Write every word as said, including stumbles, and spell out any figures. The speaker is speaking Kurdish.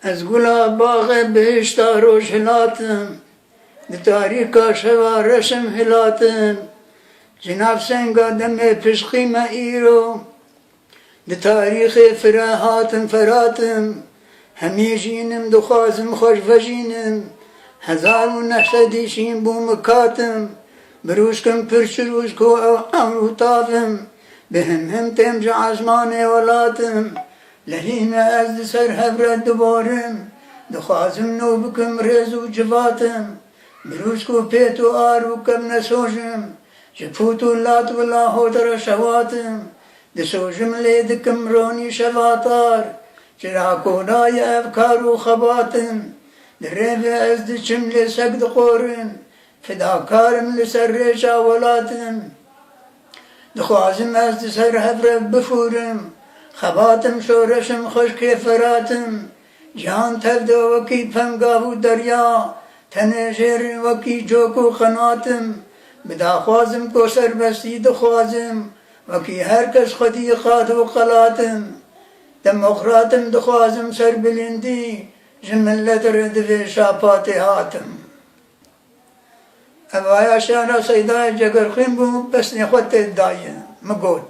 Ez gula baxê bihişta roj hilatim, di tarîka şeva reşim hilatim. Ji nav senga demê pişqî me îro, di tarîxê fire hatim feratim. Hemî jînim dixwazim xweş vejînim, hezar û neh sedî şîn bû mikatim. Birûşkim pir çirûşk û ew emr û tavim, bi him him têm ji esmanê welatim. Lehî me ez di ser hev re diborim, dixwazim nû bikim rêz û civatim. Birûşk û pêt û ar û kevnesojim, ji pût û lat û lahot re şewatim. Disojim lê dikim ronî şevatar, çira koda ye ev kar û xebatim. Di rêvê ez diçim lê sek diqorim, fidakarim li ser rêça welatim. Dixwazim ez di ser hev re bifûrim, xebatim şoreşim xweş kêferatim. Cihan tev de wekî pengav û derya, tenê jêr wekî cok û qenatim. Bi daxwazim ku serbestî dixwazim, wekî her kes xwedî qad û qelatim. Demokratim dixwazim serbilindî, ji milet re divê şapatê hatim. Ev aya şiara Seydayê Cegerxwîn bû, pesnê xwe tê dayê. Min got.